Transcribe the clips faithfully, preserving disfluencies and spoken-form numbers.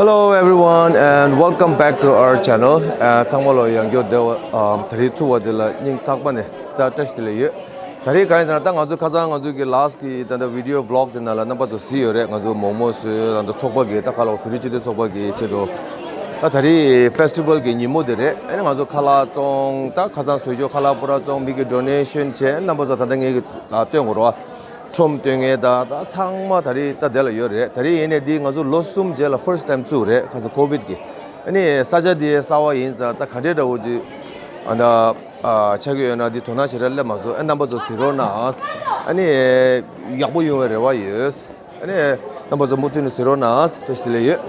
Hello everyone and welcome back to our channel. ཚང་མ་ལ་ཡང་བསྐྱར་བདེ་བ། ཨ། ད་རེས་ཐུག་པ་དེ་ལ་སྙིང་ཐག་པ་ནས་བཀྲ་ཤིས་བདེ་ལེགས་ཡོད། ད་རེས་གང་ཡིན་ཟེར་ན། ད་ང་ཚོ་ཁ་སང་ང་ཚོ་གི་last གི་ད་ལྟ་video vlog དེ་ནང་ལ་རྣམ་པ་ཚོ་གཟིགས་ཡོད་རེད། ང་ཚོ་མོག་མོག་བཟོས། ད་ལྟ་ཚོགས་པ་གི་ད་ཁ་ལོ་བོད་རིགས་སྤྱི་མཐུན་ཚོགས་པ་གི་ཆེད་དུ། ད་ད་རེས་festival གི་ཉིན་མོ་དེ་རེད། ཨ་ནི་ང་ཚོ་ཁ་ལག་བཙོང་། ད་ཁ་སང་བཟོས་རྒྱུ་ཁ་ལག་པུ་ར་བཙོང་། མི་གི་donation བྱས། རྣམ་པ་ཚོ་ད་ལྟ་ངེད་ཀྱི་ལ་སྟོན་དགོས་རེད་བ། ཁྲོམ་སྟོན་མཁན་དང་ད་ཚང་མ་ད་རེས་ད་དེ་ལ་ཡོད་རེད། ད་རེས་ཡིན་ནའི་འདི་ང་ཚོ་ལོ་གསུམ་རྗེས་ལ་first time བཙུགས་རེད། ཁ་སང་ཀོ་བིད་ཀྱི། ཨ་ནི་ས་ཆ་འདི་གསར་པ་ཡིན་ཙང་ད་ག་འདྲའི་འདྲ་བོ་ཅིག་ཨ་ད་ཨ་ཆགས་ཀྱི་ཡོད་ན་འདི་དོ་སྣང་ཞེ་དྲག་སླེབས་མ་སོང་། ཨ་རྣམ་པ་ཚོ་གཟིགས་རོགས་གནང་། ཨ་ནི་ཡག་པོ་ཡོང་བའི་རེ་བ་ཡོད། ཨ་ནི་རྣམ་པ་ཚོ་མུ་མཐུད་ནས་གཟིགས་རོགས་གནང་། བཀྲ་ཤིས་བདེ་ལེགས་ཡོད།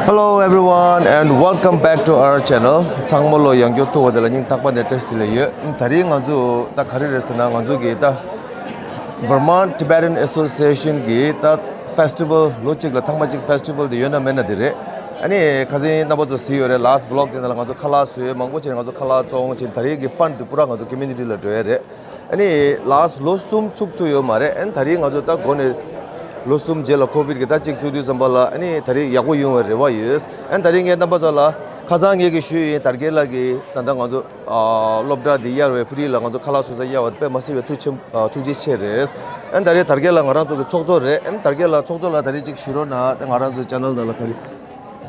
Hello everyone and welcome back to our channel. ཚང་མ་ལ་ཡང་བསྐྱར་ཐུག་པ་དེ་ལ་སྙིང་ཐག་པ་ནས་བཀྲ་ཤིས་བདེ་ལེགས་ཡོད། ད་རེས་ང་ཚོ་ད་ག་རེ་རེད་ཟེར་ན། ང་ཚོ་གི་ད་Vermont Tibetan Association གི་ད་festival ལོ་གཅིག་ལ་ཐེངས་མ་གཅིག་festival དེ་ཡོད་ན་མེད་ན་དེ་རེད། ཨ་ནི་ཁ་སང་རྣམ་པ་ཚོ་གཟིགས་ཡོད་རེད། last vlog དེ་ནང་ལ་ང་ཚོ་ཁ་ལག་བཟོས། མང་པོ་བྱས་ནས་ང་ཚོ་ཁ་ལག་བཙོང་བྱས། ད་རེས་ཀྱི་fund དེ་པུ་ར་ང་ཚོ་community ལ་འགྲོ་ཡ་རེད། ཨ་ནི་last ལོ་གསུམ་ཚུགས་ཐུབ་ཡོད་མ་རེད། ཨ་ནི་ད་རེས་ང་ཚོ་ད་འགོ་ནས་ལོ་གསུམ་རྗེས་ལ་ཀོ་བིད་ཀྱི་ད་གཅིག་ཚུགས་དུས་ཙམ་པ་ལ། ཨ་ནི་ད་རེས་ཡག་པོ་ཡོང་བའི་རེ་བ་ཡོད། ཨ་ནི་ད་རེས་ངས་རྣམ་པ་ཚོ་ལ་ཁ་སང་ངེད་ཀྱིས་ཞུས་ཡིན། དར་རྒྱས་ལགས་ཀྱིས་ད་ལྟ་ང་ཚོ་ཨ་སློབ་གྲྭ་འདི་གཡར་བའི་free ལ་ང་ཚོ་ཁ་ལག་བཟོ་ས་གཡར་བ་དཔེ་མ་སྲིད་པའི་ཐུགས་ཆེ། ཨ་ཐུགས་རྗེ་ཆེ་རེད། ཨ་ནི་ད་རེས་དར་རྒྱས་ལགས་ང་རང་ཚོ་གི་ཚོགས་གཙོ་རེད། ཨ་ནི་དར་རྒྱས་ལགས་ཚོགས་གཙོ་ལགས་ད་རེས་ཅིག་ཞུ་རོགས་གནང་། ང་རང་ཚོའི་channel ནང་ལ་ག་རེ།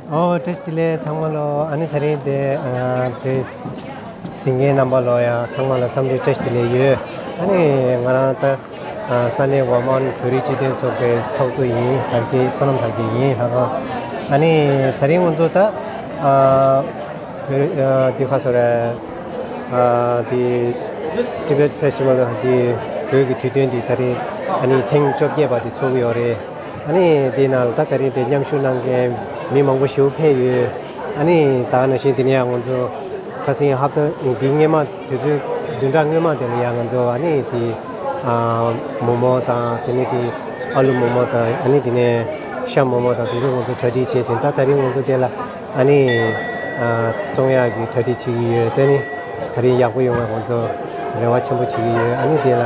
ཨོ། བཀྲ་ཤིས་བདེ་ལེགས་ཚང་མ་ལོ། ཨ་ནི་ད་རེས་དེ་ཨ་དེ་གཟིགས་མཁན་རྣམ་པ་ལོ་ཡ་ཚང་མ་ལ་འཚམས་འདྲི་བཀྲ་ཤིས་བདེ་ལེགས་ཡོད། ཨ་ནི་ང་རང་ད་ཨ་ས་གནས་ཝར་མོན་བོད་རིགས་སྤྱི་མཐུན་ཚོགས་པའི་ཚོགས་གཙོ་ཡིན། དར་རྒྱས། བསོད་ནམས་དར་རྒྱས་ཡིན་ལགས། ཨ་ནི་ད་རེས་ང་ཚོ་ད་ཨ་བོད་ཨ་དེ་ག་ཟེར་རེད། ཨ་དེ་Tibet Festival དེ་བོད་ཀྱི་དུས་སྟོན་དེ་ད་རེས་ཨ་ནི་ཐེངས་བཅོ་བརྒྱད་པ་དེ་ཚོགས་ཀྱི་ཡོད་རེད། ཨ་ནི་དེའི་ནང་ལ་ད་ད་རེས་དེ་མཉམ་ཞུགས་གནང་མཁན་མི་མང་པོ་ཞེ་པོ་ཕེབས་ཡོད། ཨ་ནི་ད་ནང་བཞིན་དེ་ནས་ཡང་ང་ཚོ་ཁ་སང་ཧབ་ཏ་འདི་སྔོན་མ་དུས་ཚོད་བདུན་ཕྲག་སྔོན་མ་དེ་ལ་ཡང་ང་ཚོ་ཨ་ནི་དེ་ཨ་མོག་མོག་དང་། དེ་ནས་དེ་ཨ་ལུ་མོག་མོག་དང་། ཨ་ནི་དེ་ནས་ཤ་མོག་མོག་དང་། དེ་ཚོ་ང་ཚོ་གྲ་སྒྲིག་བྱས་ཤིང་། ད་ད་རེས་ང་ཚོ་དེ་ལ་ཨ་ནི་ཨ་བཙོང་ཡག་གི་གྲ་སྒྲིག་བྱེད་ཀྱི་ཡོད། དེ་ནི་ད་རེས་ཡག་པོ་ཡོང་བའི་ང་ཚོ་རེ་བ་ཆེན་པོ་བྱེད་ཀྱི་ཡོད། ཨ་ནི་དེ་ལ་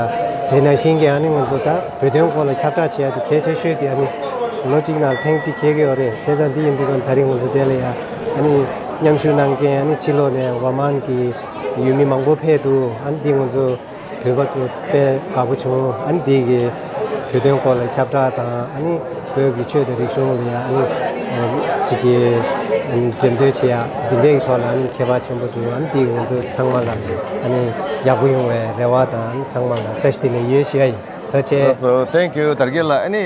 དེ་ནང་བཞིན་གྱི་ཨ་ནི་ང་ཚོ་ད་བོད་དོན་སྐོར་ལ་ཁྱབ་བསྒྲགས་བྱེད་ཡག་དེ་གལ་ཆེ་ཤོས་དེ་ཨ་ནི་ལོ་གཅིག་ནང་ཐེངས་གཅིག་འཁེལ་གྱི་ཡོད་རེད། བྱས་ཙང་འདི་ཡིན་དུས་ཙམ་ད་རེས་ང་ཚོ་དེ་ལ་ཡ་ཨ་ནི་མཉམ་ཞུགས་གནང་མཁན་ཨ་ནི་ཕྱི་ལོགས་ནས་ཝར་མོན་གྱི་ཡུལ་མི་མང་པོ་ཕེབས་འདུག་ཨ་ནི་འདི་ང་ཚོ་བོད་པ་ཚོ་དཔེ་དགའ་པོ་བྱུང་། ཨ་ནི་འདི་གི་བོད་དོན་སྐོར་ལ་ཁྱབ་བསྒྲགས་དང་། ཨ་ནི་བོད་ཀྱི་ཆོས་དང་རིག་གཞུང་ལ་ཡ་ཨ་ནི་ཅིག་གི་ཨ་ནི་འགྲེམས་སྟོན་བྱེད་ཡ་འདི་འདྲའི་ཐོག་ལ་ཨ་ནི་ཁྱད་པར་ཆེན་པོ་འདུག་ཨ་ནི་འདི་ང་ཚོ་ཚང་མ་ལ་ཨ་ནི་ཡག་པོ་ཡོང་བའི་རེ་བ་དང་། ཨ་ནི་ཚང་མ་ལ་བཀྲ་ཤིས་བདེ་ལེགས་ཡོད་ཞུ་ཡ་ཡིན། ཐུགས་རྗེ་ཆེ། Thank you དར་རྒྱས་ལགས། ཨ་ནི་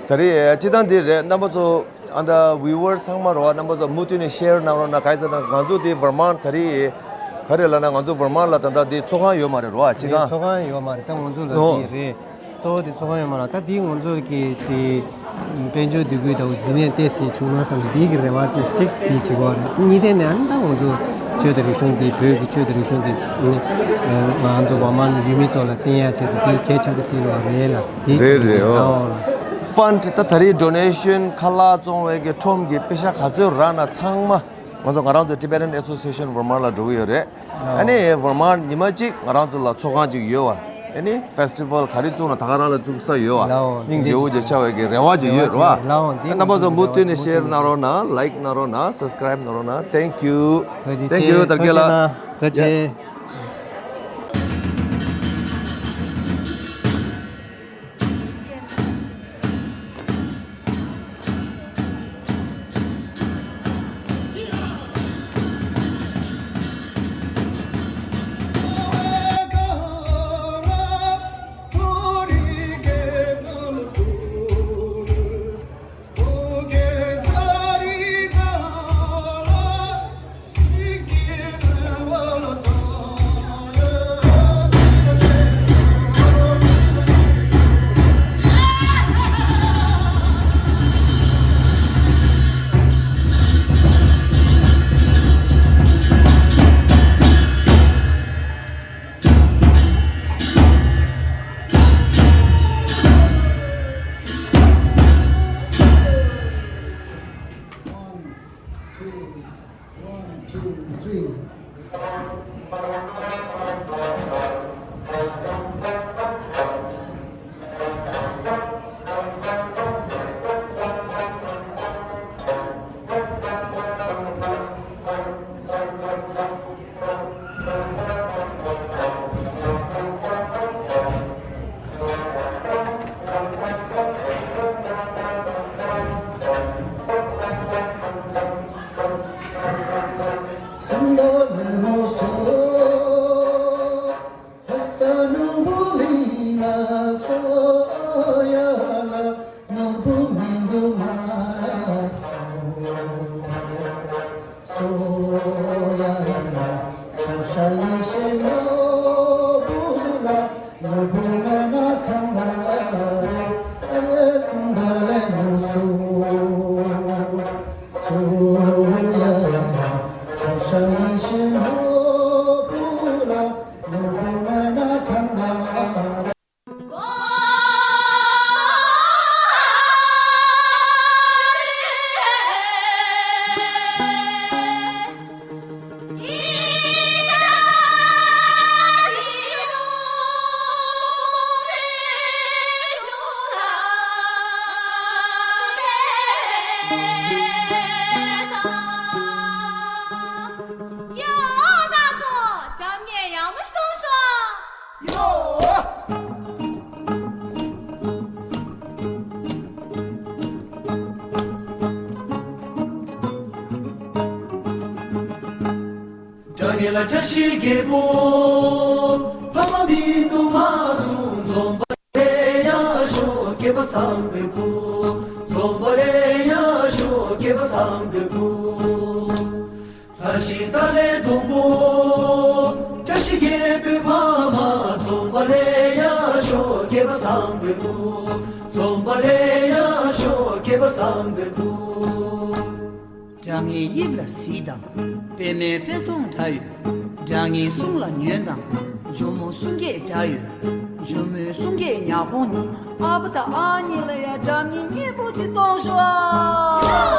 ད་རེས་སྤྱིར་བཏང་འདི་རེད། རྣམ་པ་ཚོ་ཨ་ད་viewer ཚང་མ་རེད་བ། རྣམ་པ་ཚོ་མུ་མཐུད་ནས་share གནང་རོགས་གནང་། གང་ཡིན་ཟེར་ན་ང་ཚོ་འདི་ཝར་མོན་ད་རེས་ག་རེ་ལབ་ན། ང་ཚོ་ཝར་མོན་ལ་ད་ལྟ་འདི་ཚོགས་ཁང་ཡོད་མ་རེད་བ། སྤྱིར་བཏང་ཚོགས་ཁང་ཡོད་མ་རེད། ད་ང་ཚོ་ལ་ཨོ་འདི་རེད། གཙོ་བོ་དེ་ཚོགས་ཁང་ཡོད་མ་རེད། ད་འདི་ང་ཚོ་གི་དེ་དཔལ་འབྱོར་འདུ་འགོད་དང་འདི་ནས་ཏོག་ཙམ་བྱུང་ན་བསམ་ནས་འདི་གི་རེ་བ་དེ་གཅིག་དེ་བྱེད་དགོས་རེད། གཉིས་དེ་ནས་ཨ་ནི་ད་ང་ཚོ་ཆོས་དང་རིག་གཞུང་དེ། བོད་ཀྱི་ཆོས་དང་རིག་གཞུང་དེ་ནི་ང་ཚོ་ཝར་མོན་ཡུལ་མི་ཚོ་ལ་བསྟན་ཡ་ཆེད་དུ་དེ་གལ་ཆེན་པོ་བརྩི་ཡོད་རེད་ལ། དེ་རེད་རེད། ཨོ། ཨོ། Fund ད་ད་རེས་donation ཁ་ལག་བཙོང་བའི་གི་ཁྲོམ་གྱི་པེ་ཤ་ག་ཚོད་རག་ན་ཚང་མ་ང་ཚོ་ང་རང་ཚོ་Tibetan Association ཝར་མོན་ལ་འགྲོ་གི་ཡོད་རེད། ཨ་ནི་ཝར་མོན་ཉི་མ་གཅིག་ང་རང་ཚོ་ལ་ཚོགས་ཁང་གཅིག་ཡོད་བ། ཨ་ནི་festival ག་རེ་བཙུགས་ན་ད་ག་རང་ལ་བཙུགས་ས་ཡོད་བ། ལའོ། སྙིང་རྗེ་བོ་ཅིག་ཆགས་པའི་གི་རེ་བ་ཅིག་ཡོད་རེད་བ། ལའོ། འདི་རྣམ་པ་ཚོ་མུ་མཐུད་ནས་share གནང་རོགས་གནང་། like གནང་རོགས་གནང་། subscribe གནང་རོགས་གནང་། Thank you། ཐུགས་རྗེ་ཆེ། དར་རྒྱས་ལགས། ཐུགས་རྗེ་ཆེ། One, two, three. སུམ་མདའ་ལེབ་མོ་སོ། ལྷ་ས་ནོར་བུ་གླིང་ལ་སོ། ཡ་ལ་ནོར་བུ་མི་འདུག་མ་ལ་སོ། སོ་ཡ་ལ་ཆུ་ཤ་ཡེ་ཤེས་ནོར་བུ་ལ། ནོར་བུ་མེད་ན་གང་ལ་རེ། ཨེ་སུམ་མདའ་ལེབ་མོ་སོ། སོ་ཡ་ལ་ཆུ་ཤ་ཡེ་ཤེས་ནོར་བུ་ལ། ནོར་བུ་མེད་ན་གང་ལ་རེ། ཡ། ད་ཚོ་འཇམ་མཉེན་ཡག་མོ་ཞིག་གཏོང་ཤོག། ཡོ། སྒྲ་སྙན་ལ་བཀྲ་ཤིས་རྒྱལ་པོ། ཕ་མ་མི་འདུག་མ་གསུངས་འཛོམས་པ་ལེགས་ཡག་ཤོག་སྐྱེས་པ་བཟང་པོའི་སྐུ། འཛོམས་པ་ལེགས་ཡག་ཤོག་སྐྱེས་པ་བཟང་པོའི་སྐུ། ལྷ་ཞིང་རྟ་ལས་སྡོང་པོ། བཀྲ་ཤིས་རྒྱལ་པོའི་ཕ་མ། འཛོམས་པ་ལེགས་ཡག་ཤོག་སྐྱེས་པ་བཟང་པོའི་སྐུ། འཛོམས་པ་ལེགས་ཡག་ཤོག་སྐྱེས་པ་བཟང་པོའི་སྐུ། སྒྲ་སྙན་དབྱིབས་ལ་གཟིགས་དང་། པད་མའི་དཔེ་སྟོང་འདྲ་ཡོད། སྒྲ་སྙན་གསུང་ལ་ཉོན་དང་། ཇོ་མོ་གསུང་སྐད་འདྲ་ཡོད། ཇོ་མོའི་གསུང་སྐད་ཉ་ཧོང་གཉིས། ཨ་ཕ་དང་ཨ་ནེ་ལ་ཡ་སྒྲ་སྙན་སྙན་པོ་ཅིག་གཏོང་ཤོག།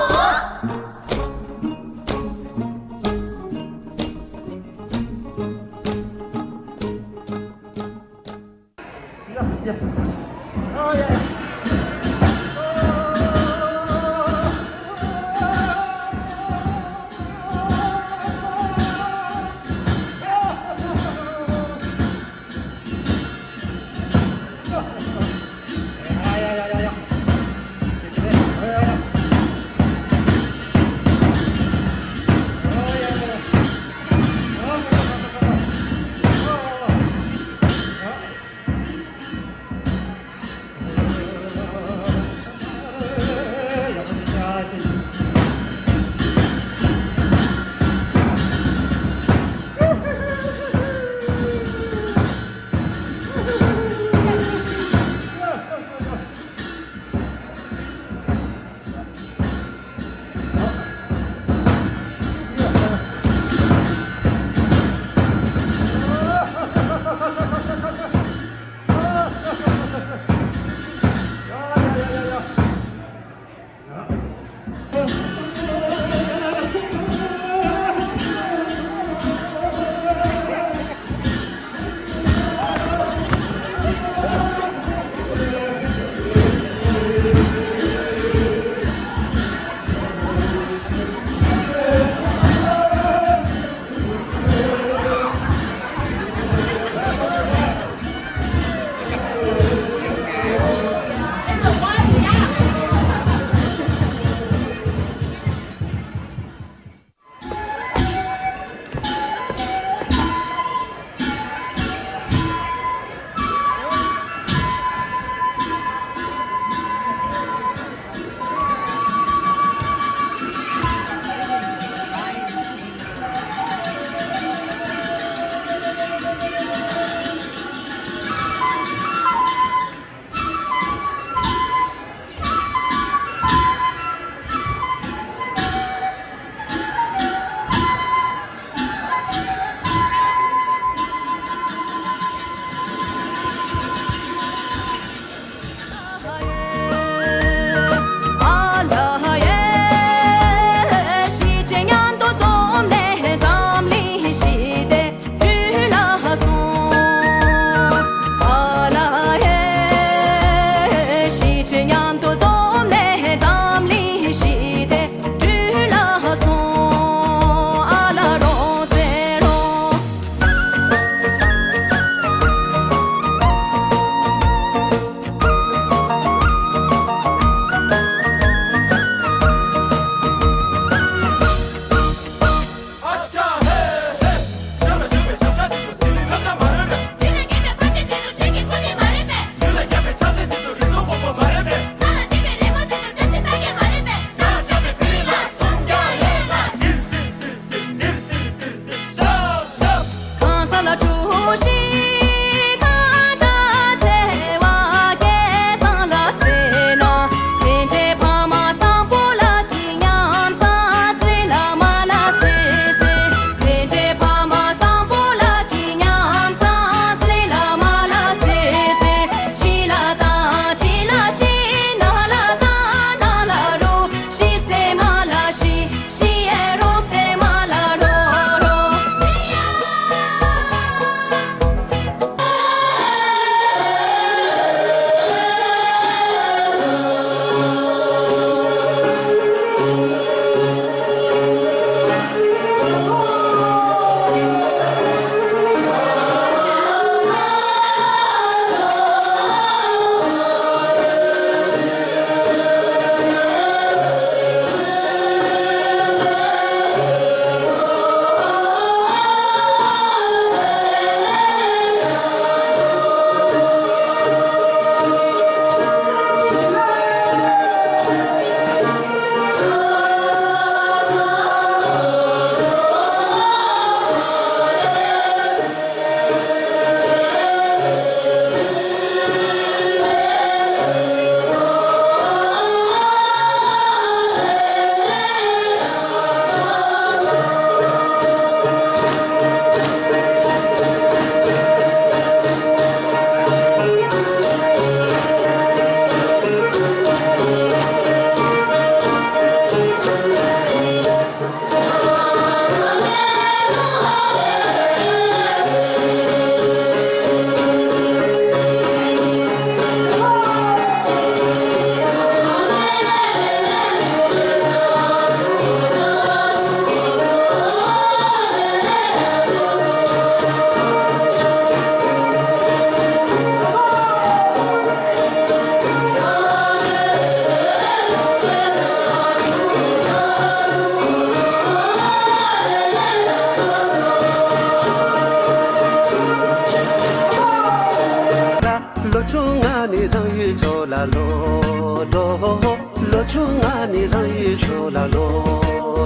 ལོ་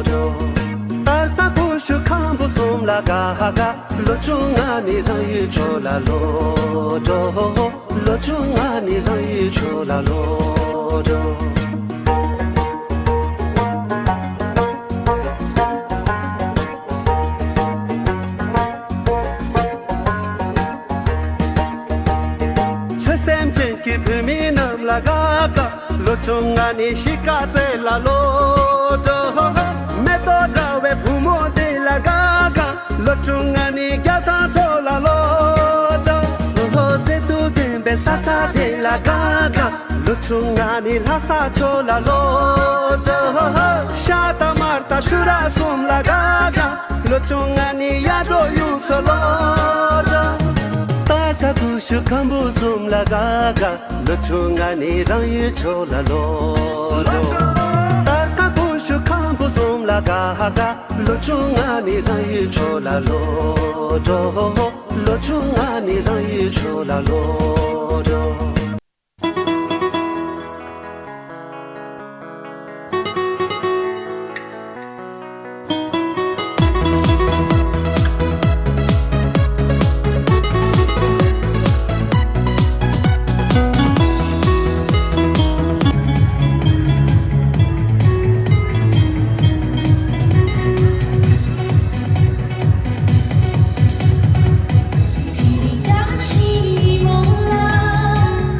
འགྲོ། ད་ལྟ་ཀུ་ཤུ་ཁམ་བུ་གསུམ་ལ་དགའ་དགའ། ལོ་ཆུང་ང་ནི་རང་ཡུལ་ཕྱོགས་ལ་ལོ་འགྲོ། ལོ་ཆུང་ང་ནི་རང་ཡུལ་ཕྱོགས་ལ་ལོ་འགྲོ། ཆོས་སེམས་ཅན་གྱི་བུད་མེད་རྣམས་ལ་དགའ་དགའ། ལོ་ཆུང་ང་ནི་གཤིས་ཀ་རྩེ་ལ་ལོ་འགྲོ། མེ་ཏོག་འདྲ་བའི་བུ་མོ་དེ་ལ་དགའ་དགའ། ལོ་ཆུང་ང་ནི་རྒྱ་ཐང་ཕྱོགས་ལ་ལོ་འགྲོ། མཛེས་སྡུག་ལྡན་པའི་ས་ཆ་དེ་ལ་དགའ་དགའ། ལོ་ཆུང་ང་ནི་ལྷ་ས་ཕྱོགས་ལ་ལོ་འགྲོ། ཤ་དང་མར་དང་ཆུ་རགས་གསུམ་ལ་དགའ་དགའ། ལོ་ཆུང་ང་ནི་གཡག་འབྲོག་ཡུལ་སོགས་ལོ་འགྲོ། ད་ལྟ་ཀུ་ཤུ་ཁམ་བུ་གསུམ་ལ་དགའ་དགའ། ལོ་ཆུང་ང་ནི་རང་ཡུལ་ཕྱོགས་ལ་ལོ་འགྲོ། ད་ལྟ་ཀུ་ཤུ་ཁམ་བུ་གསུམ་ལ་དགའ་དགའ། ལོ་ཆུང་ང་ནི་རང་ཡུལ་ཕྱོགས་ལ་ལོ་འགྲོ། ལོ་ཆུང་ང་ནི་རང་ཡུལ་ཕྱོགས་ལ་ལོ་འགྲོ། དེ་རིང་བཀྲ་ཤིས་ཉིན་མོ་ལ།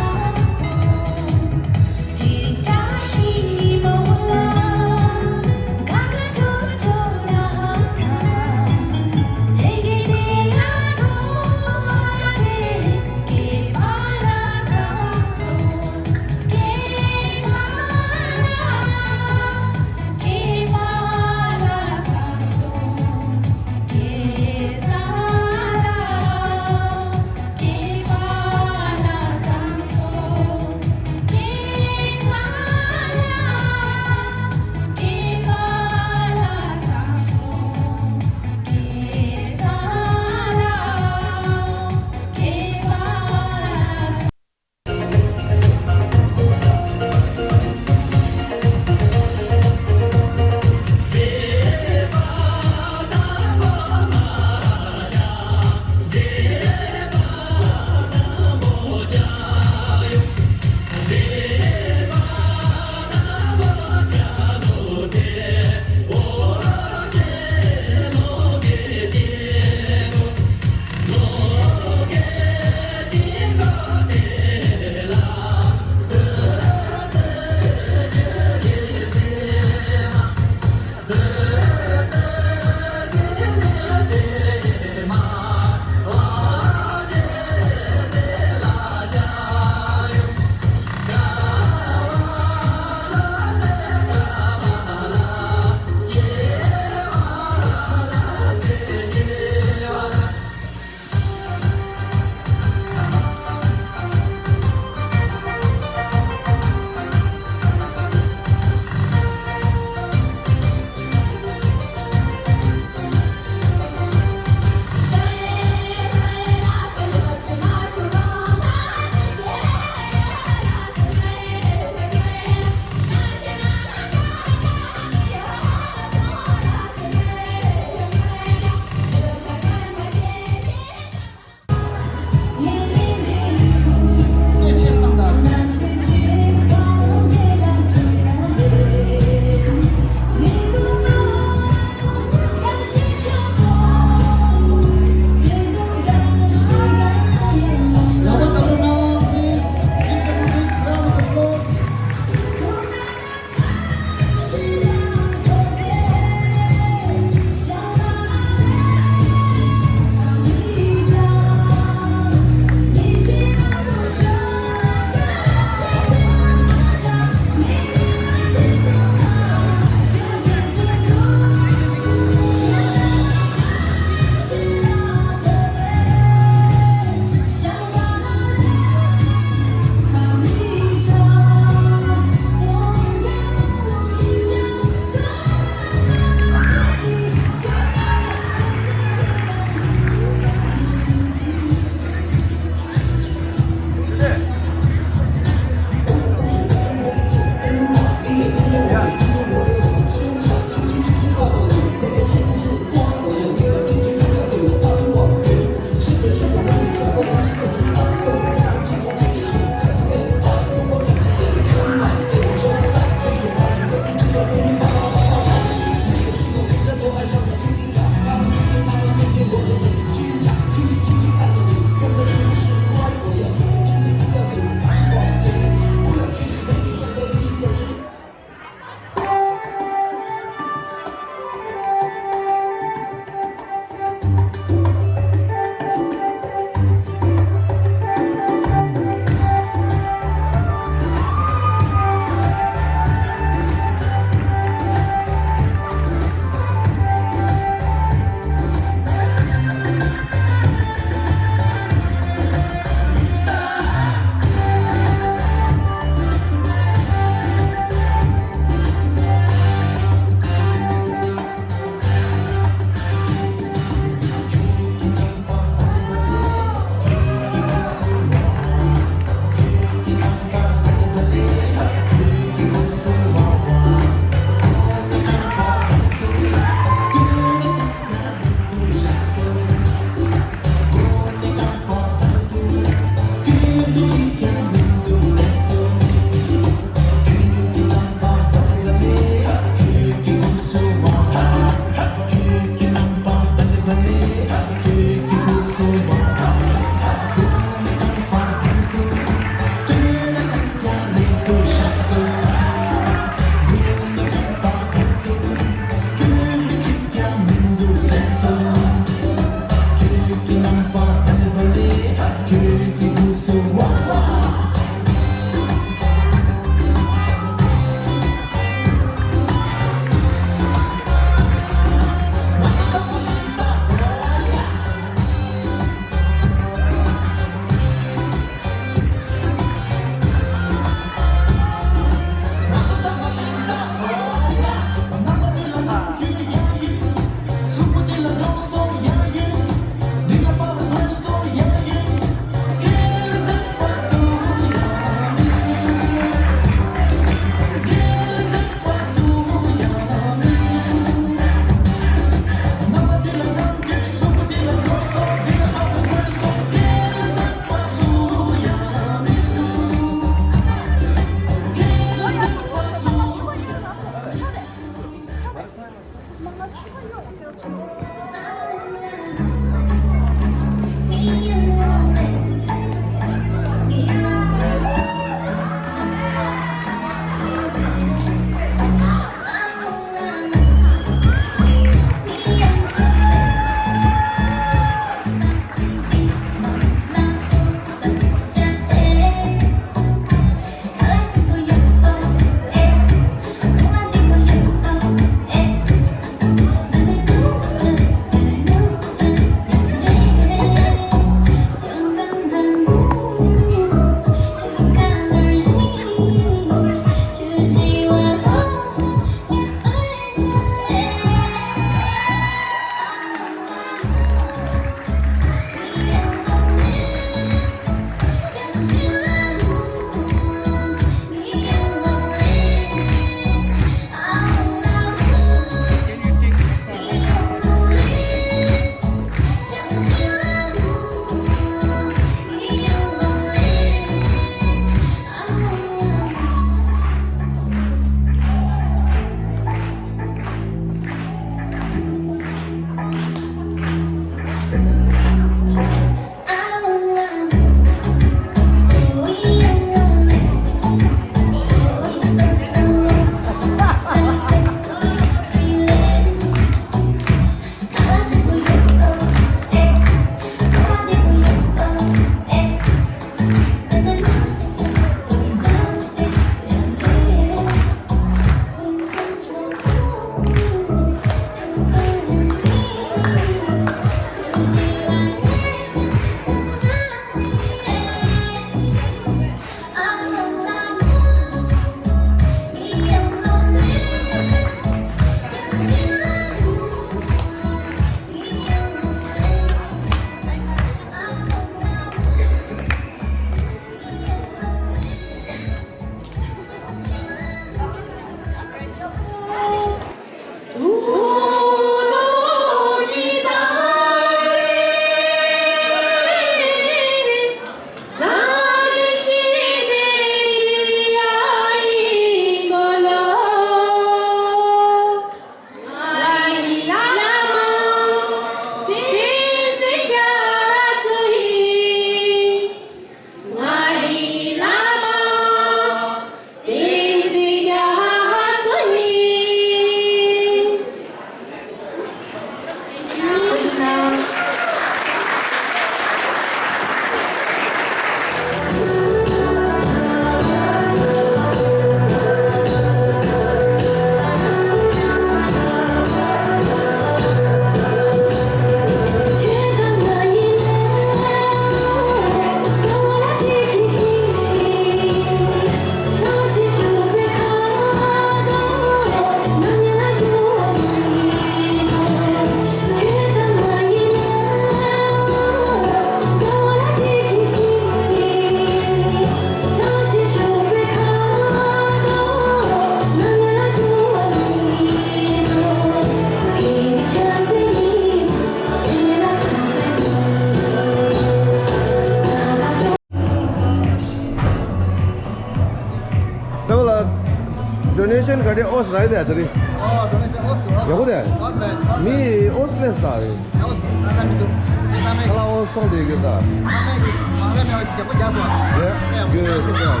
ཌོ་ནེ་ཤན་ག་རེ་ཨོས་རག་དེ་ཨ་ད་རེ། ཨོ་ཌོ་ནེ་ཤན་ཨོས་འདུག་ཡག་པོ་དེ། ཨོས་མེད་ཨོས་མེད་ས་རེ། ཨོས་ང་ལ་མི་འདུག་ང་ལ་མེད། ཁ་ལག་ཨོས་སོང་དེ་གི་ད། ང་ལ་མེད་གི་མ་ལ་མེད་བ་ཅེ་པོ་རྒྱ་སོང་། Yeah, good, good.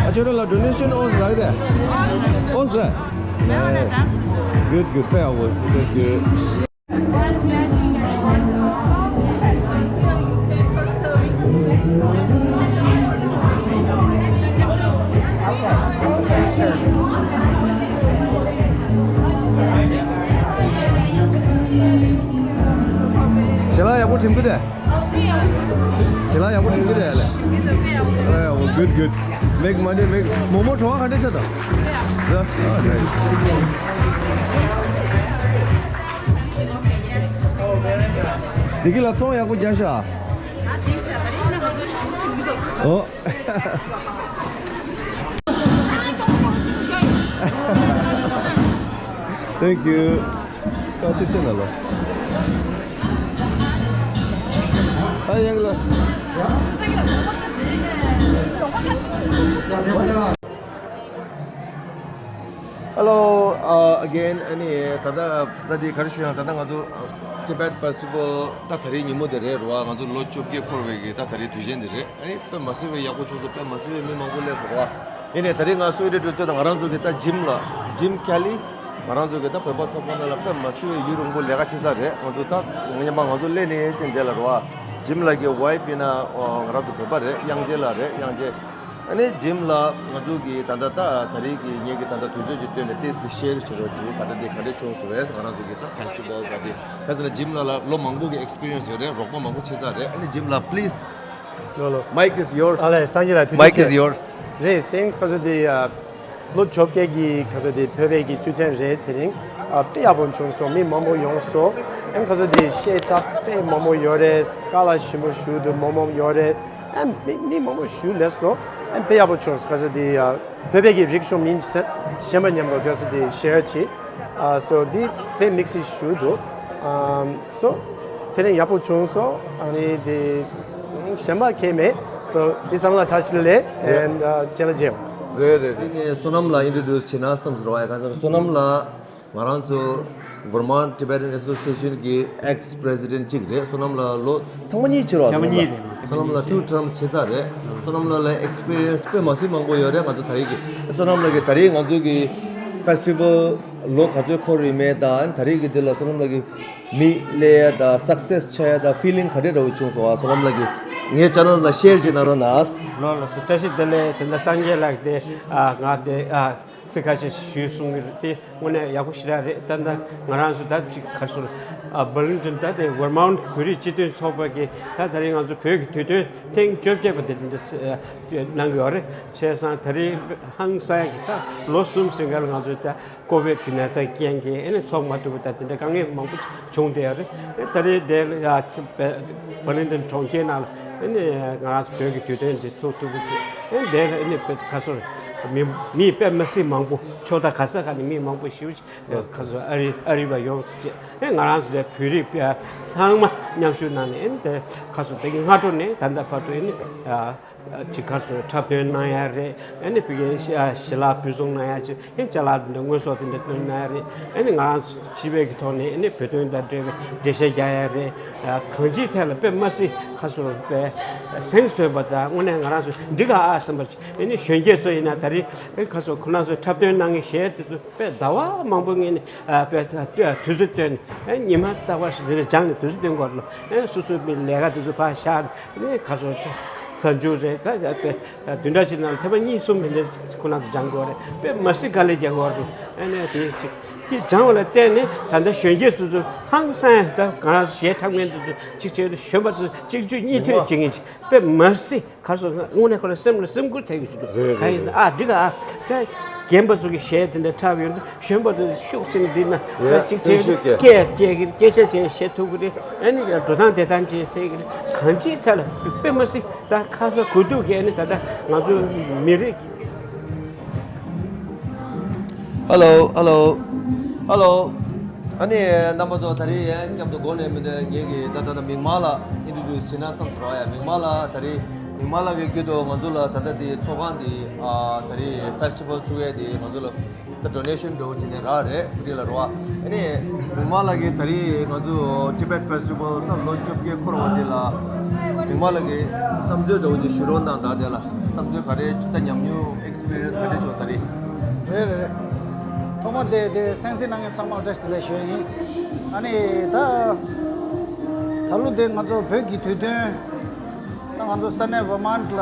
ཨ་ཆོས་ར་ལ་ཌོ་ནེ་ཤན་ཨོས་རག་དེ། ཨོས་རེད། Good, good. དཔེ་ཡག་པོ། Good, good. ཞལ་ལག་ཡག་པོ་བྱིན་གི་རེད། ཞལ་ལག་ཡག་པོ་བྱིན་གི་རེད་ལ། ཨ་ཡག་པོ། Good, good. མེག་མ་འདྲེ་མེག་མོག་མོག་བྲོ་བ་ག་འདྲ་ཆགས་འདུག་བདེ་སྐྱིད་ལགས་ཚོང་ཡག་པོ་རྒྱག་ཤག་ཨོ། Thank you. ཨ་ཏི་ཅི་ན་ལོ། ཨ་ཡང་ལ། Hello, uh, again. ཨ་ནི་ད་ལྟ་ད་འདི་ག་རེ་ཞུ་ཡང་ད་ལྟ་ང་ཚོ་Tibet Festival ད་ད་རེས་ཉིན་མོ་དེ་རེད་རོ། ང་ཚོ་ལོ་བཅོ་བརྒྱད་འཁོར་བའི་གི་ད་ད་རེས་དུས་ཆེན་དེ་རེད། ཨ་ནི་དཔེ་མ་སྲིད་པའི་ཡག་པོ་བྱུང་སོང་། དཔེ་མ་སྲིད་པའི་མི་མང་པོ་སླེབས་སོང་རོ། ཡིན་ནའི་ད་རེས་ང་གསོལ་རས་སྤྲོད་ཚོད་དང་ང་རང་ཚོ་གི་ད་ཇིམ་ལ་ཇིམ་ཁ་ལི་ང་རང་ཚོ་གི་ད་བོད་པ་ཚོགས་པ་ནང་ལ་དཔེ་མ་སྲིད་པའི་ཡུན་རིང་པོ་ལས་ཀ་བྱེད་ས་རེད། ང་ཚོ་ད་ངེད་མ་ང་ཚོ་སླེབས་ནས་ཅི་འདྲ་ལ་རོ། ཇིམ་ལ་གི་ཝའི་ཕི་ཡིན་ན་ང་རང་ཚོ་བོད་པ་རེད། དབྱངས་ཅན་ལགས་རེད། དབྱངས་ཅན། ཨ་ནི་ཇིམ་ལགས་ང་ཚོ་གི་ད་ལྟ་ད་ད་རེས་ཀྱི་ངེད་ཀྱི་ད་ལྟ་དུས་ཚོད་ཀྱི་སྟོན་ནས་ཏེས་ཀྱི་ཤེར་བྱེད་རོགས་བྱེད། ད་ལྟ་འདི་ག་འདྲ་བྱུང་སོང་བས་ང་རང་ཚོ་གི་ད་ཕེ་སི་ཊི་བལ་ག་དེ་ཕེ་སི་ན་ཇིམ་ལགས་ལ་ལོ་མང་པོ་གི་ཨེག་སི་པི་རི་ཡན་སི་ཡོད་རེད། རོགས་པ་མང་པོ་བྱེད་ས་རེད། ཨ་ནི་ཇིམ་ལགས་པི་ལི་སི། ལོ་ལོ། Mic is yours. ཨ་ལས་སངས་རྒྱས་ལགས་ཐུགས་རྗེ་ཆེ། Mic is yours. རེད་སེང་ཁ་སོ་དེ་ལོ་བཅོ་བརྒྱད་ཀྱི་ཁ་སོ་དེ་བོད་པའི་གི་དུས་ཆེན་རེད། དེ་རིང་ཨ་དཔེ་ཡག་པོ་བྱུང་སོང་། མི་མང་པོ་ཡོང་སོང་། ཨ་ནི་ཁ་སོ་དེ་ཤེས་ཐབས་དཔེ་མང་པོ་ཡོད་རེད། ཀ་ལ་ཞིམ་པོ་ཞུ་འདུག་མོག་མོག་ཡོད་རེད། ཨ་མི་མི་མང་པོ་ཞུ་ལས་སོ། ཨ་དཔེ་ཡག་པོ་བྱུང་སོང་། ཁ་སོ་དེ་ཡ་བོད་པའི་གི་རིག་གཞུང་མི་གཞན་པ་མཉམ་དུ་ཁ་སོ་དེ་ཤེར་བྱེད། ཨ་སོ་དེ་དཔེ་དམིགས་བསལ་ཞུ་འདུག་ཨམ་སོ་དེ་ནས་ཡག་པོ་བྱུང་སོང་། ཨ་ནི་དེ་གཞན་པ་གང་མེད། སོ་དེ་ཚང་མ་ལ་བཀྲ་ཤིས་བདེ་ལེགས། ཡ། ཨེན་ཨ་རྗེས་ལ་མཇལ། རེད་རེད་རེད། ངས་བསོད་ནམས་ལགས་ཨིན་ཊྲོ་ཌིའུ་སི་བྱེད་ན་བསམ་སོང་ར་བ། ཡ་ག་ཚོད་བསོད་ནམས་ལགས། ང་རང་ཚོ་Vermont Tibetan Association གི་ཨེག་སི་པི་རེ་སི་ཌེན་ཊི་གཅིག་རེད། བསོད་ནམས་ལགས་ལོ་ཐེངས་མ་གཉིས་ཕྱིར་བ། ཐེངས་མ་གཉིས་རེད། བསོད་ནམས་ལགས་ཊུ་ཊརམ་སི་བྱས་ཚར་རེད། བསོད་ནམས་ལགས་ལ་ཨེག་སི་པི་རི་ཡན་སི་དཔེ་མ་སྲིད་མང་པོ་ཡོད་རེད། ང་ཚོ་ད་རེས་ཀྱི་བསོད་ནམས་ལགས་ཀྱི་ད་རེས་ང་ཚོ་གི་ཕེ་སི་ཊི་བལ་ལོ་ག་ཚོད་འཁོར་ཡོད་མེད་དང་ད་རེས་ཀྱི་འདི་ལ་བསོད་ནམས་ལགས་ཀྱི་མི་སླེབས་ཡ་དང་སག་སེ་སི་ཆགས་ཡ་དང་ཕི་ལིང་ག་འདྲས་འདྲ་བོ་བྱུང་སོང་བ། བསོད་ནམས་ལགས་ཀྱི་ངའི་ཅེ་ནལ་ལ་ཤེར་ཅིག་གནང་རོགས་གནང་། ལོ་ལ་སུ་བཀྲ་ཤིས་བདེ་ལེགས། དེ་འདྲ་སངས་རྒྱས་ལགས་དེ་ཨ་ང་དེ་ཨ། ཚིག་ཁ་ཤས་ཞུས་གསུང་གི་རེད། དེ་དངོས་གནས་ཡག་པོ་ཞེ་དྲག་རེད། ད་ལྟ་ང་རང་ཚོ་ད་ཅིག་ག་ཚོད་ཨ་བར་ལིང་ཊོན་ད་དེ་ཝར་མོན་ཊི་བོད་རིགས་སྤྱི་མཐུན་ཚོགས་པ་གིས་ད་ད་རེས་ང་ཚོ་བོད་ཀྱི་དུས་སྟོན་ཐེངས་བཅོ་བརྒྱད་པ་དེ་འདི་འདྲ་གནང་གི་ཡོད་རེད། བྱས་ཙང་ད་རེས་ཧང་སང་ཡག་གི་ད་ལོ་གསུམ་ཟིན་ག་ལ་ང་ཚོ་ད་ཀོ་ཝིཌ་གི་ན་ཚ་རྐྱེན་གྱིས་ཨ་ནི་ཚོགས་མ་ཐུབ་པ་ད་དེ་འདྲ་དཀའ་ངལ་མང་པོ་བྱུང་བསྡད་ཡོད་རེད། ད་རེས་དེ་ལ་ཡ་བར་ལིང་ཊོན་གྲོང་ཁྱེར་ནང་ལ་ཨ་ནི་ང་རང་ཚོ་བོད་ཀྱི་དུས་སྟོན་འདི་ཚོགས་ཐུབ་ཀྱི་ཨ་ནི་དེ་ལ་ཨ་ནི་བོད་ཁ་སོར་མི་མི་དཔེ་མི་སྲིད་མང་པོ་ཕྱོགས་མཐའ་ག་ས་ག་ནས་མི་མང་པོ་ཞེ་པོ་ཅིག་ཁ་སོར་ཨ་རི་ཨ་རི་བ་ཡོང་ཅེས་ཨ་ནི་ང་རང་ཚོ་དེ་བོད་རིགས་དཔེ་ཚང་མ་མཉམ་ཞུགས་གནང་ནས་ཨ་ནི་དེ་ཁ་སོར་དེ་གི་སྔ་དྲོ་ནས་ད་ལྟ་བར་དུ་ཨ་ནི་ཅིག་ཁ་སོར་འཁྲབ་སྟོན་གནང་ཡ་རེད། ཨ་ནི་བོད་ཀྱི་ཞལ་ལག་འབུལ་གསུམ་གནང་ཡ་ཅིག་ཨེ་ཅ་ལག་འདི་འདྲ་དངོས་ཟོག་འདི་འདྲ་བཏོན་གནང་ཡ་རེད། ཨེ་ནི་ང་རང་སྤྱི་པའི་གི་ཐོག་ནས་ཨེ་ནི་བོད་དོན་དང་འབྲེལ་བའི་འགྲེལ་བཤད་རྒྱག་ཡ་རེད། གང་ཅིའི་ཐད་ལ་དཔེ་མ་སྲིད་ཁ་སོ་དཔེ་གཟེངས་ཐོན་པ་དང་དངོས་གནས་ང་རང་ཚོ་འགྲིག་ག་ཨ་བསམ་པ་ཅིག་ཨེ་ནི་གཞོན་སྐྱེས་ཚོ་ཡིན་ན་ད་རེས་ཨེ་ཁ་སོ་ཁོ་རང་ཚོ་འཁྲབ་སྟོན་གནང་མཁན་གཞས་དེ་ཚོ་དཔེ་ཟླ་བ་མང་པོ་ངས་ནི་དཔེ་དུས་ཚོད་བཏོན་ནས་ཨེ་ཉི་མ་རྟག་པར་ཞིག་འདི་ལ་སྦྱངས་ནས་དུས་ཚོད་བཏོན་དགོས་ལ་ཨེ་སོ་སོའི་མི་ལས་ཀ་དེ་ཚོ་ཕར་བཞག་ནས་ཁ་སོ་གཟའ་མཇུག་རེད་ད་དཔེ། བདུན་ཕྲག་གཅིག་ནང་ལ་ཐེངས་མ་གཉིས་གསུམ་དེ་འདྲ་ཁོ་རང་ཚོ་སྦྱང་དགོས་རེད། དཔེ་མ་སྲིད་དཀའ་ལས་རྒྱག་དགོས་རེད། ཨ་ནི་དེ་ཅིག་དེ་སྦྱང་བ་ལ་བརྟེན་ནས་ད་ལྟ་གཞོན་སྐྱེས་ཚོ་ཚོ་ཧང་སང་ཡང་ད་ང་རང་ཚོ་གཞས་འཁྲབ་མཁན་དེ་ཚོ་ཅིག་བྱས་ཏེ་གཞོན་པ་ཚོ་གཅིག་གཅིག་གཉིས་མཐུད་བྱེད་མཁན་ཅིག་དཔེ་མ་སྲིད་ག་རེ་ཟེར་ན་དངོས་གནས་ཁོ་རང་སེམས་ལ་སེམས་ཁུར་ཐེབས་ཀྱི་ཞིག་འདུག་རེད་གང་ཡིན་རེད་ཟེར་ན་ཨ་འགྲིག་ག་ཨ་ད་རྒན་པ་ཚོ་གི་གཞས་དེ་འདྲ་འཁྲབ་ཡོང་དུས་གཞོན་པ་ཚོ་ཤུགས་ཆེན་འདི་ན་ཡ་ཅིག་སེམས་ཤུགས་སྐྱེ་སྐད་སྐྱེ་གི་སྐད་ཆ་བྱས་བཤད་ཐུབ་ཀྱི་རེད། ཨ་ནི་འགྲོ་སྟངས་བསྡད་སྟངས་བྱས་ཟེར་གི་རེད། གང་ཅིའི་ཐད་ལ་དཔེ་མ་སྲིད། ད་ཁ་ས་གོ་ཐུག་གི་ཨ་ནི་ད་ལྟ་ང་ཚོ་མི་རིགས། Hello, hello, hello. ཨ་ནི་རྣམ་པ་ཚོ། ད་རེས་ཡང་བསྐྱར་དུ་འགོ་ནས་མི་འདི་ངེད་ཀྱི་ད་ད་ད་མིག་དམར་ལགས་ཨིན་ཊྲོ་ཌིའུ་སི་བྱེད་ན་བསམ་སོང་ར། ཡ། མིག་དམར་ལགས། ད་རེས་མིག་དམར་ལགས་ཀྱི་བརྒྱུད་དུ་ང་ཚོ་ལ་ད་ལྟ་དེ་ཚོགས་ཁང་དེ་ཨ་ད་རེས་ཕེ་སི་ཊི་བལ་ཚུགས་ཡས་དེ་ང་ཚོ་ལ་ད་ཌོ་ནེ་ཤན་འདྲ་བོ་བྱས་ནས་རག་རེད། ཕུ་ཏི་ལ་རོ། ཨ་ནི་མིག་དམར་ལགས་ཀྱིས་ད་རེས་ང་ཚོ་ཊི་བེཊ་ཕེ་སི་ཊི་བལ་ད་ལོ་བཅོ་བརྒྱད་འཁོར་བ་དེ་ལ་མིག་དམར་ལགས་ཀྱིས་བསམ་ཚུལ་འདྲ་བོ་ཅིག་ཞུ་རོགས་གནང་། ད་དེ་ལ་བསམ་ཚུལ་ག་རེ། ད་ཉམས་མྱོང་ཨེག་སི་པི་རི་ཡན་སི་ག་རེ་བྱུང་ད་རེས། རེད་རེད་རེད། ཐོག་མ་དེ་དེ་གསན་གཟིགས་གནང་མཁན་ཚང་མར་བཀྲ་ཤིས་བདེ་ལེགས་ཞུ་ཡ་ཡིན། ཨ་ནི་ད་ད་ལོ་དེ་ང་ཚོ་བོད་ཀྱི་དུས་སྟོན། ད་ང་ཚོ་ས་གནས་ཝར་མཱན་ཊི་ལ་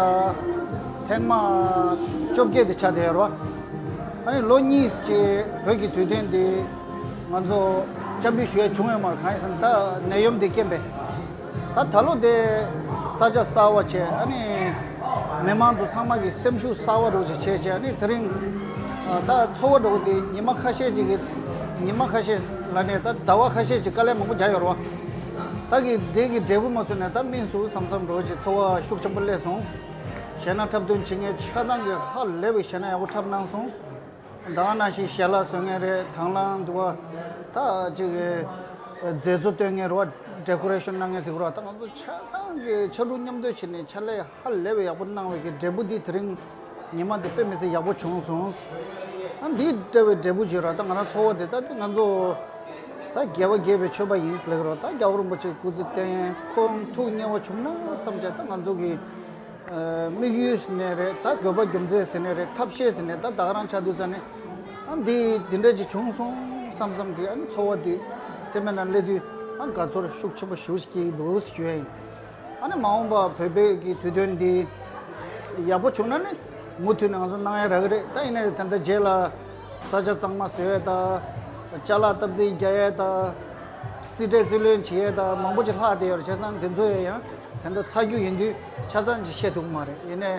ཐེངས་མ་བཅོ་བརྒྱད་དེ་ཆགས་བསྡད་ཡོད་རེད་བ། ཨ་ནི་ལོ་གཉིས་ཀྱི་བོད་ཀྱི་དུས་སྟོན་དེ་ང་ཚོ་བཅར་འདྲི་ཞུ་ཡ་བྱུང་ཡོད་མ་རེད། གང་ཡིན་ཟེར་ན་ད་ནད་ཡམས་དེ་རྐྱེན་པས། ད་ད་ལོ་དེ་ས་ཆ་གསར་བ་བྱས། ཨ་ནི་མི་མང་ཚོ་ཚང་མ་གི་སེམས་ཤུགས་གསར་བ་འདྲ་བོ་ཅིག་བྱས་བྱས། ཨ་ནི་དེ་རིང་ཨ་ད་ཚོགས་པ་འདྲ་བོ་དེ་ཉི་མ་ཁ་ཤས་ཅིག་གི་ཉི་མ་ཁ་ཤས་ལ་ནས་ད་ཟླ་བ་ཁ་ཤས་ཅིག་དཀའ་ལས་མང་པོ་རྒྱག་ཡོད་རེད་བ། ད་གི་དེ་གི་འབྲས་བུ་མ་བཟོས་ནས་ད་སྨིན་སོང་བསམ་བསམ་འདྲ་བོ་ཅིག་ཚོར་བ་ཤུགས་ཆེན་པོ་སླེབས་སོང་། གཞས་སྣ་འཁྲབ་སྟོན་བྱེད་མཁན་ཆ་ཚང་གི་ཧ་ལས་པའི་གཞས་སྣ་ཡག་པོ་འཁྲབ་གནང་སོང་། ད་ག་ནང་བཞིན་ཞལ་ལག་བཟོ་མཁན་རེད། དང་བླངས་འདུག་བ། ད་ཅིག་མཛེས་བཟོ་སྟོན་མཁན་རེད་བ། ཌེ་ཀོ་རེ་ཤན་གནང་མཁན་ཟེར་དགོས་རེད་བ། ད་ང་ཚོ་ཆ་ཚང་གིས་ཕྱར་གྲུ་མཉམ་འདེགས་བྱས་ནས་ཕྱག་ལས་ཧ་ལས་པའི་ཡག་པོ་གནང་བའི་གི་འབྲས་བུ་འདི་དེ་རིང་ཉི་མ་འདི་དཔེ་མི་སྲིད་ཡག་པོ་བྱུང་སོང་། ཨ་འདི་འདྲ་བའི་འབྲས་བུ་ཅིག་རེད། ད་ང་རང་ཚོགས་པ་འདི་ད་ང་ཚོ་ད་རྒྱལ་བ་དགྱེས་པའི་མཆོད་པ་ཡིན་ཟེར་ལབ་ཀྱི་རེད་བ། ད་རྒྱལ་བ་རིན་པོ་ཆེ་སྐུ་ཚེ་བརྟན། ཁོང་ཐུགས་མཉེས་པ་བྱུང་ན་བསམ་བྱས། ད་ང་ཚོ་གི་དམིགས་ཡུལ་ཟེར་ནའི་རེད། ད་དགོས་པ་རྒྱུ་མཚན་ཟེར་ནའི་རེད། ཐབས་ཤེས་ཟེར་ནའི་ད་ད་ག་རང་ཆགས་དུས་ཙ་ནས། ཨ་འདི་འདི་འདྲ་ཅིག་བྱུང་སོང་བསམ་བསམ་གི། ཨ་ནི་ཚོར་བ་འདི་སེམས་པའི་ནང་སླེབས་དུས་ཨ་དགའ་ཚོར་ཤུགས་ཆེན་པོ་ཞེ་པོ་ཅིག་སྐྱེ་གི་འདུག་ཞུ་ཡ་ཡིན། ཨ་ནི་མ་འོངས་པ་བོད་པའི་གི་དུས་སྟོན་འདི་ཡག་པོ་བྱུང་ན་ནི་མུ་མཐུད་ནས་ང་ཚོ་གནང་ཡ་རག་གི་རེད། ད་ཡིན་ནའི་ད་ལྟ་རྗེས་ལ་ས་ཆ་གཙང་མ་བཟོ་ཡས་དང་། ཅ་ལག་སྟབས་བདེ་རྒྱག་ཡས་དང་། རྩིས་སྤྲད་རྩིས་ལེན་བྱེད་ཡས་དང་མང་པོ་ཅིག་ལྷག་བསྡད་ཡོད་རེད། བྱས་ཙང་དེ་ཚོ་ཡང་ད་ལྟ་ཚ་རྒྱུ་ཡིན་དུས་ཆ་ཚང་ཅིག་བཤད་ཐུབ་ཀྱི་མ་རེད། ཡིན་ནའི་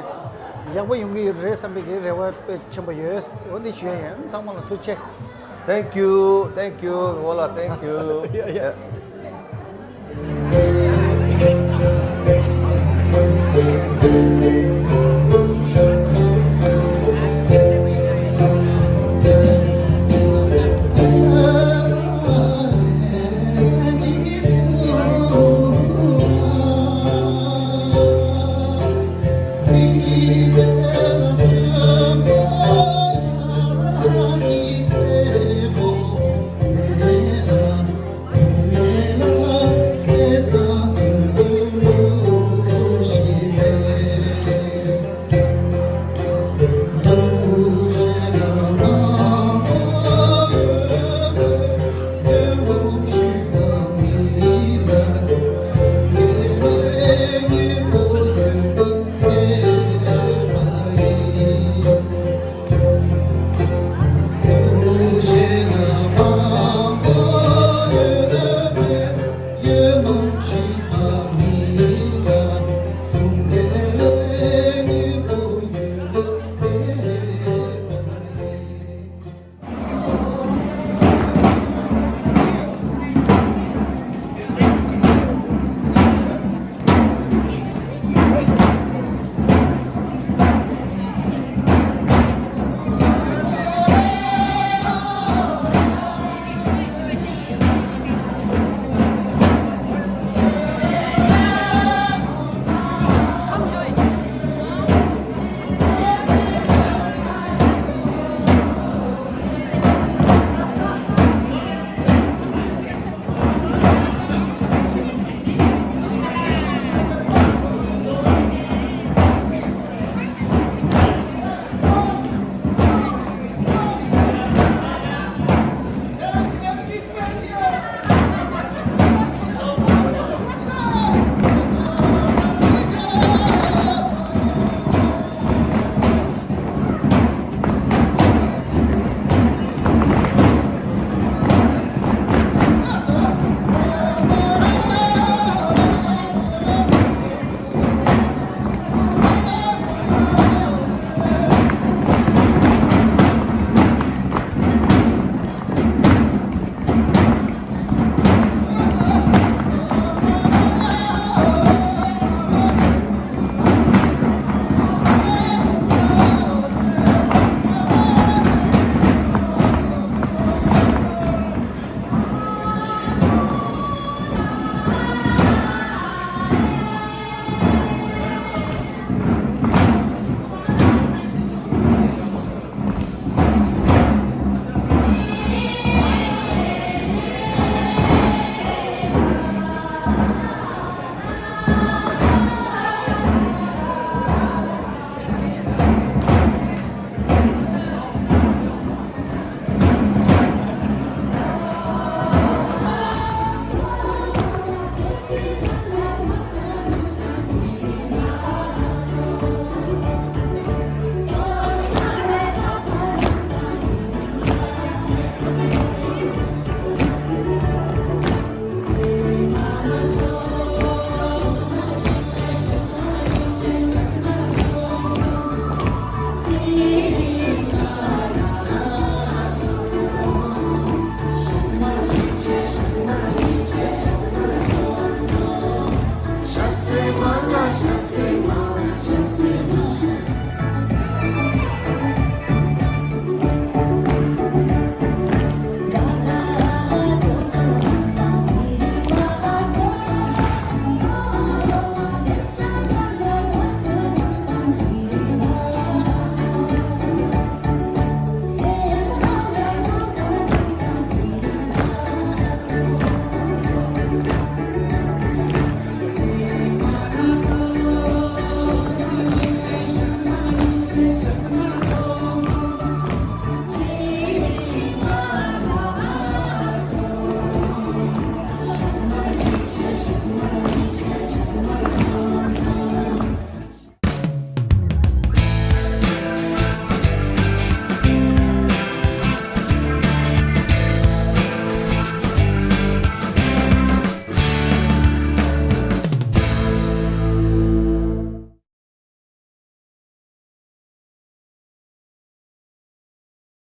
ཡག་པོ་ཡོང་གི་ཡོད་རེད་བསམ་པའི་གི་རེ་བ་དཔེ་ཆེན་པོ་ཡོད། འོ་འདི་ཞུ་ཡ་ཡིན། ཚང་མ་ལ་ཐུགས་རྗེ་ཆེ། Thank you, thank you, ངོ་ལ་thank you. Yeah, yeah.